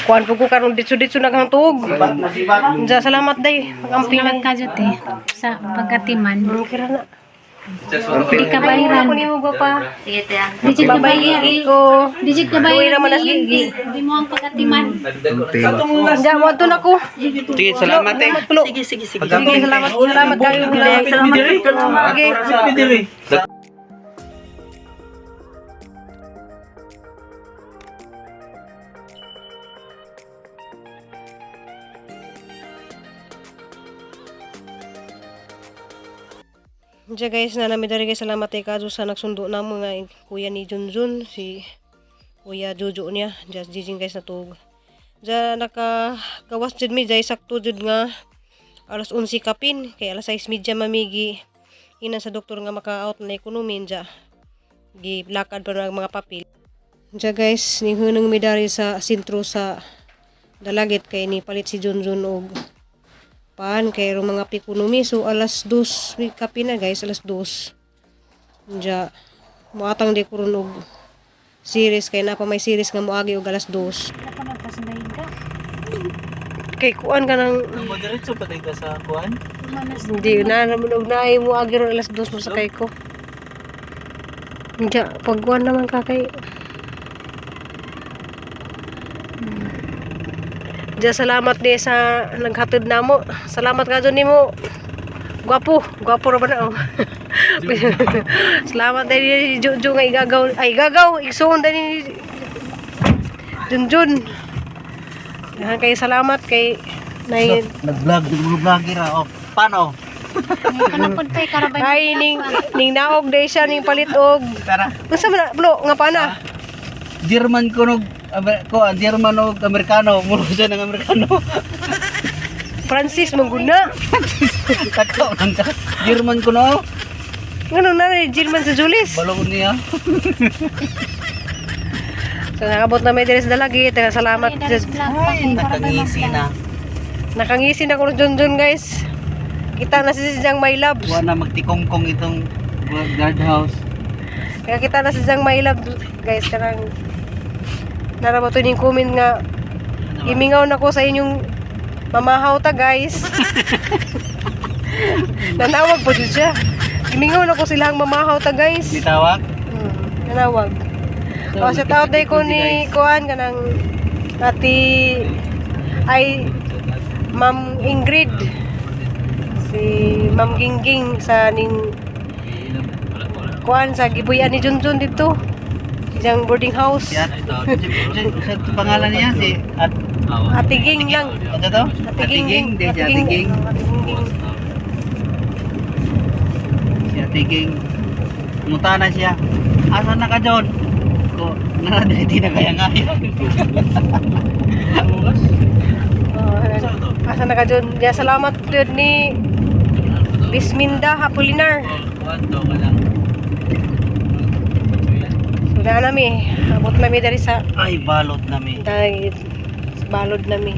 Kuan po ko karon ditso-ditso naghang tuog. Masibat. Diya, salamat day. Magamping. Salamat ka jud eh sa pagkatiman. Kira na. Di ka bayaran. Ako nimo gwapa. Sige, te. Di jud ka Babay bayaran. ko. Di jud ka Uwi bayaran. naman na sige. Di mo ang pagkatiman. Diya, mo na ko. Sige, salamat eh. Sige, sige, sige. Sige, salamat. Salamat kayo. Salamat. Sige. Diya guys, na nami dari guys, salamat kay Kajo sa nagsundo na mo nga kuya ni Junjun, si kuya Jojo niya. Diya jijing guys natug. Diya nakagawas jud mi diya sakto jud nga alas 11 kapin kay alas 6:30 mamigi ina sa doktor nga maka-out na ekonomi diya. Gilakad pa na ang mga papel. Diya guys, ninghunong mi dari sa sentro sa Dalagit kay ni palit si Junjun og paan kay ro mga pikonomi, so alas 2 mi kape na guys, alas 2. Diya moatang di ko ron og series kay na pa may series nga moagi og alas 2 kay kuan ka nang Mo diretso pa tayo sa kuan. Hindi na naman og naay moagi ron alas 2 mosakay ko. Diya pagkuan naman ka kay. Diya, salamat ni sa naghatod namo. Salamat ka dyan nimo. Gwapo, gwapo ra ba na oh. Salamat dahil ni Jojo nga igagaw, ay igagaw, igsuon dahil ni Junjun. Dahan kayo salamat kay nay Nag-vlog, mga vlogger ah. Oh, paano? Kanapod kay karabay. ay ning ning naog day siya ning palit og. Tara. Unsa man na blo nga pana? German ko nog ko German og Amerikano, muro siya ng Amerikano. Francis mangguna. Takaw lang ka. German ko no. Ngano na ni German sa Julis. Balon niya. So nakabot na may diri sa Dalagit. Daghang salamat. Ay, nakangisi na. Nakangisi na ko ng Junjun guys. Kita na si Jang My Loves. Wala na magtikongkong itong guard house. Kaya kita na si Jang My Love guys, kanang narabo to ning comment nga imingaw na ko sa inyong mamahaw ta guys. Nanawag po jud siya. Imingaw na ko silang mamahaw ta guys. Di tawag? Nanawag. So, O, shout out day ko ni Kuan kanang ati ay Ma'am Ingrid, si Ma'am Gingging sa ning Kuan sa gibuyan ni Junjun dito. Siyang boarding house. Si at, sa pangalan niya si at Ate Ging lang. ano to? Ate Ging. Di si Ate Ging. Ate Ging. Si Ate Ging. Muta na siya. Asa na ka John? Ko nanadriti na kaya nga. Oh, asa na ka Jun? Ya, salamat jud ni Bisminda Hapolinar. So na nami, abot nami dari sa Ay balot na mi. dahil balod nami.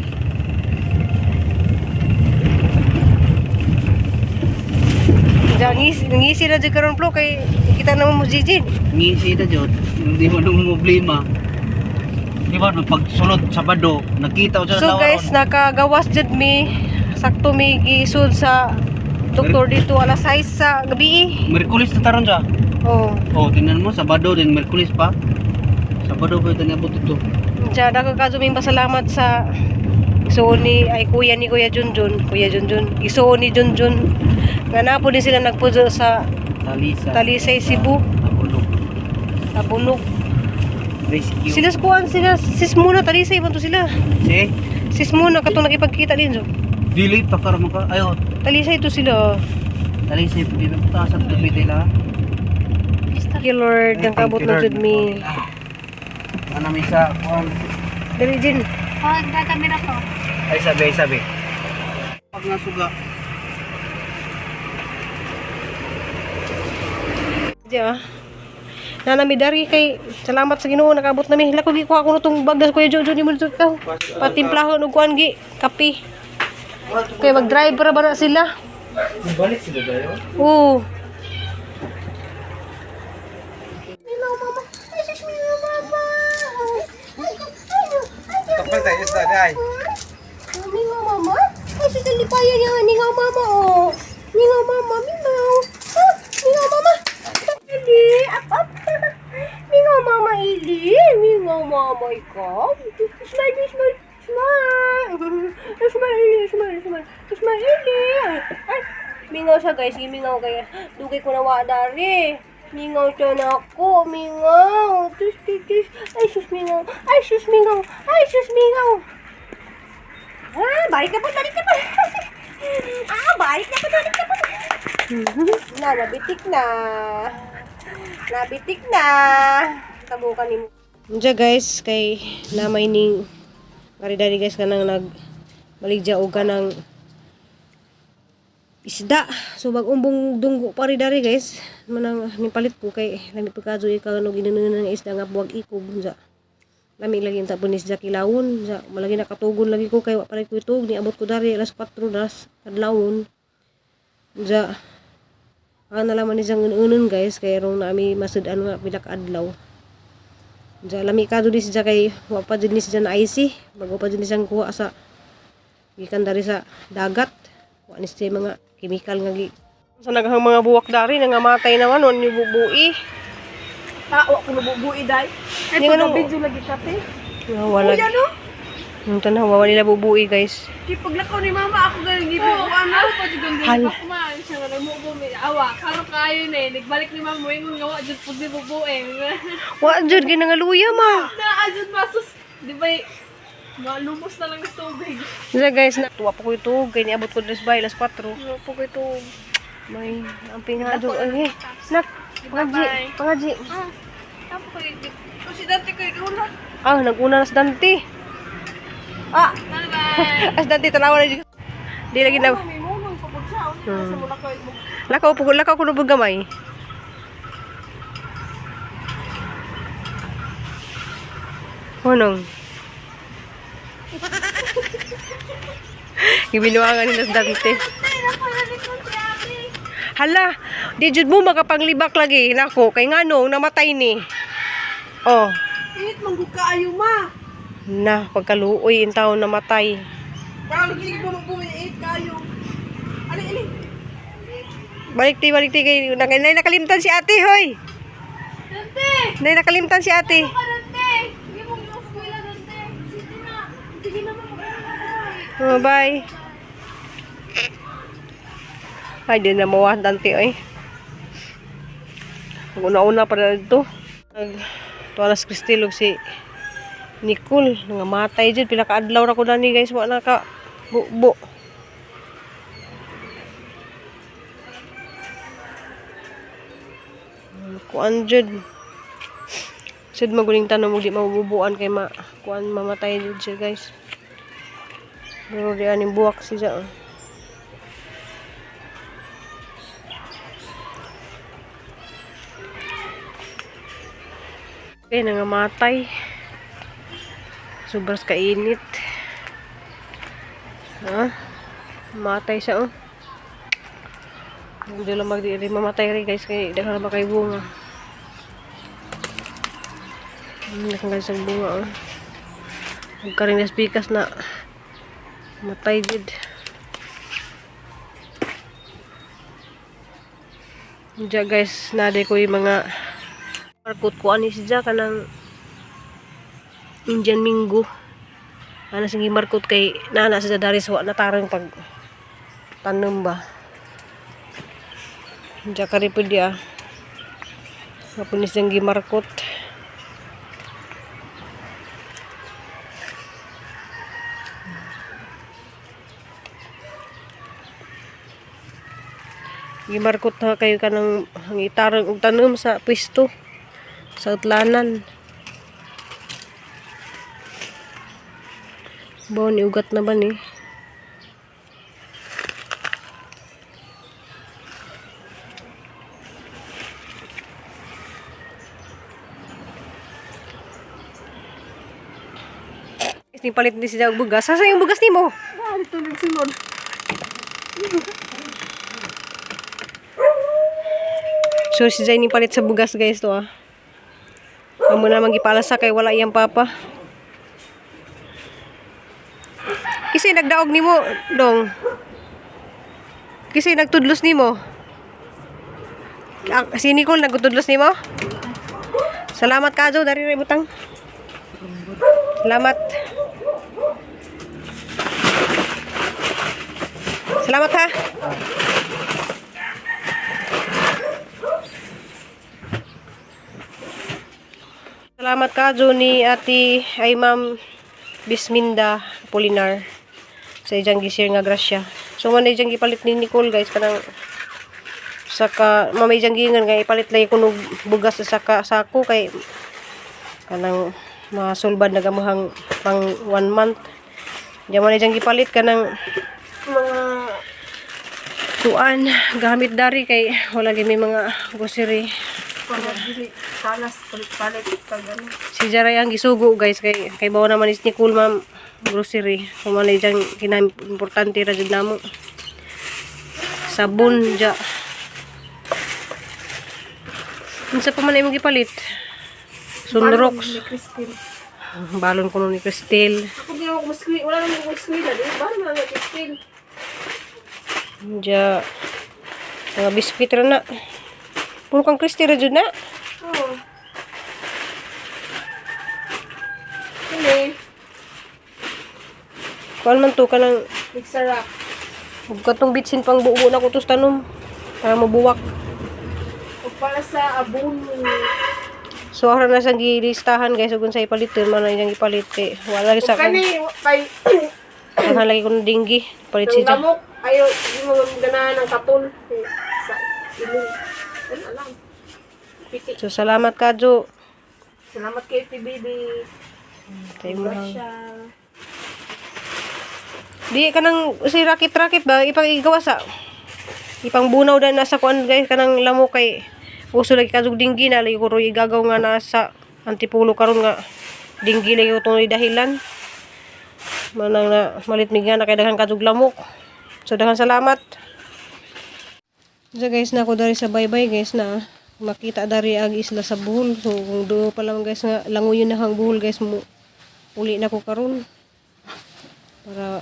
Diyan, ngisi na dyan karon plo kay kita naman mo Jijin. Ngisi na John. Hindi mo nang problema. Di ba no pagsulod Sabado, nakita ko sa So guys, nakagawas jud mi. Sakto mi giisod sa doktor dito alas 6 sa gabi. Merkulis na taron siya. Oh, Oh, tingnan mo Sabado din Merkulis pa. Sabado pa ito niabot ito. diyan nakakasuming pasalamat sa isuon ni ay kuya ni Kuya Junjun, Kuya Junjun, isuon ni Junjun. Nga na po din sila nagpuso sa Talisa. Talisay, Cebu, Tabunok. Tabunok. Rescue. Sila kuan sila sis muna Talisay man to sila. Si? Sis muna katong nakipagkita din so. Dili pa karon ka. Ayo, Talisay to sila. Talisay pili pa sa tubig nila. Thank you Lord, Ay, ang kabot thank you, na Lord. jud mi. Ano mi sa kuan? Dali Jin. Oh, gagamit ako. Ay sabi, ay sabi. Pag nasuga. Diya. Nanami dari kay salamat sa Ginoo nakabot nami. Lako gi kuha ko na tong bag das Kuya Jojo ni mo dito ka. Patimplahon og kuan gi kape. Kay mag-drive ra ba na sila? Balik sila dayo. Oo. Tukol tayo isda day. Mingaw mama? Ay, sus, lipayan niya. Ningaw mama, oh. Ningaw mama, mingaw. Ah, mingaw mama. Ili, up, up. Mingaw mama, Ili. Mingaw mama, ikaw. Smile, smile, smile. Smile, Ili, smile, smile. Smile, Ili. Ay, mingaw siya, guys. Mingaw kaya. Dugay ko na wa dari. Mingaw siya na ako. Mingaw. Tus, tus, tus. Ay, sus, mingaw. Ay, sus, mingaw. Ay, sus, mingaw. Ah, balik na po, balik na po. Ah, balik na po, balik na po. Na, nabitik na. Nabitik na. Tabukan ni mo. Diya guys, kay namay ning karidari guys kanang nag baligya og kanang isda. So bag-umbong dunggo pa rin dari guys. Manang nipalit ko kay lami pagkadyo ikaw no ginununan ng isda nga buwag ikob unsa. Lami lagi ang tapon isda kilawon sa malagi nakatugon lagi ko kay wa pa ko itog niabot ko dari alas 4 das kadlawon. Unsa ang nalaman ni siyang ununon guys kay rong nami masud-an nga pila ka adlaw. Unsa lami ka di siya kay wa pa jud ni siya na IC bago pa jud ni siyang kuha sa gikan dari sa dagat. Wa ni siya mga chemical nga gi sa naghang mga buwak dari nangamatay naman wan ni bubui. Ah, wa ko nabubui day. Ay, Hindi nga pag nung- video lagi kape. Nga wala. Kuya no? Yung tanaw, wala nila bubui guys. Di paglakaw ni mama ako galing gibubuan na. Ako pa jud ang Hala. dili pa siya nga nagmubo mi awa karon kayo na eh nagbalik ni mama ingon nga wa jud pud ni bubo eh. Wa jud kay nangaluya ma. Naa jud masus di ba malumos na lang sa tubig. Diya guys, na tuwa pa ko ito. Kay niabot ko dress by alas 4. Wa po ko ito. May ang pingado. Ay, nak, pangaji, pangaji. Ako ko O si Dante ko ikaw na. Ah, naguna na si Dante. Ah, Bye bye. as Dante tanawa na dyan. Di lagi na. May munong kapag siya. Sa mula ko. Lakaw po, lakaw ko na gamay. Hunong. Gibinuangan nila si Dante. Hala, di jud mo makapanglibak lagi nako kay nganong namatay ni. Oh, Init manggug kaayo ma. na pagkaluoy in taon namatay. Parang hindi ko magbumi init kaayo. Ali ali. Balik ti, balik ti kay nay nakalimtan si ate hoy. Dante! Nay nakalimtan si ate. Ka Dante! Hindi mo eskwela Dante. Sige na. Sige na mama. Oh, bye. Ay, di na mawa dante ay. Una-una pa na dito. Nag tuwa si Cristel ug si Nicole nangamatay jud pila ka adlaw ra ko nani guys wa na ka bubo. Kuan jud. Sud maguling tanom ug di mabubuan kay ma kuan mamatay jud siya guys. Pero di aning buwak siya. Okay, nangamatay. Sobras kainit. Ha? Matay siya, oh. Hindi lang magdi rin mamatay rin guys kay daghan na ba kay bunga. Daghan guys ang bunga, oh. Nagkarinas pikas na matay gid. Diya guys, nade ko yung mga markot ko ani siya kanang Indian Mingo. Ana sing gimarkot kay nana sa dari sa wa na tarong pag tanom ba. Diya kari pud dia. Hapon ni siyang gimarkot. Gimarkot na kayo kanang ang itarong og tanom sa pwesto sa utlanan. Bo, ni ugat na ba ni? Ni palit ni siya og bugas. Asa yung bugas nimo? Ah, dito nagsunod. So si Jai ni palit sa bugas guys to ah. Amo na gipalasa kay wala iyang papa. Kasi nagdaog nimo, dong. Kasi nagtudlos nimo. Ah, si Nicole nagtudlos nimo? Salamat kajo dari ra butang. Salamat. Salamat ha. Salamat kajo ni Ate ay Ma'am Bisminda Polinar sa ijang gisir nga grasya. So man ijang gipalit ni Nicole guys kanang saka mamay ijang giingon nga ipalit lagi kuno bugas sa saka sako kay kanang masulbad na gamuhang pang one month. Diyan man ijang gipalit kanang mga kuan gamit dari kay wala gyud may mga grocery. Para dili talas palit-palit pag ano. Si Jaray ang gisugo guys kay kay bawa naman is Nicole ma'am grocery. Kung man diyang kinahim importante ra jud namo. Sabon ja. Unsa pa man imong gipalit? Sunrocks. Ni Christine. Balon kuno ni Cristel. Ako di ako mas wala naman ako eskwela, di ba? Wala naman Christine. Ja. Mga biskwit ra na. Puro kang Cristel ra jud na. Oo. Kini, Kuan man to kanang mixer up. ug katong bitsin pang buo na kutos tanom para mabuwak. O para sa abono. So ara na siyang gilistahan guys ug unsay ipaliton man na iyang ipalit kay wala O sa kani kay daghan lagi kun dinggi palit ng siya. lamok ayo di mo ganahan ng katol eh, sa ilong. Ano alam. Piti. So salamat kadyo. Salamat kay TBB. Kay mo. Siya. Di kanang si rakit-rakit ba ipang igawa sa ipangbunaw dan nasa kuan guys kanang lamok kay uso lagi kadtong dinggi na lagi ko roy igagaw nga nasa antipulo karon nga dinggi lagi ko tunoy dahilan. Manang na malit mig nga na kay daghan kadtong lamok. So daghan salamat. So guys na ako dari sa baybay guys na makita dari ang isla sa Bohol. So kung do pa lang guys nga languyon na ang Bohol guys mo uli na ko karon para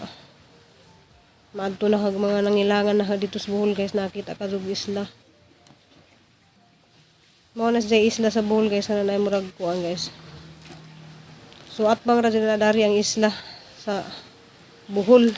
maadto na kag mga nangilangan na dito sa Bohol guys nakita ka og isla. Mao na siya isla sa Bohol guys na naay murag kuan guys. So atbang ra jud na dari ang isla sa Bohol.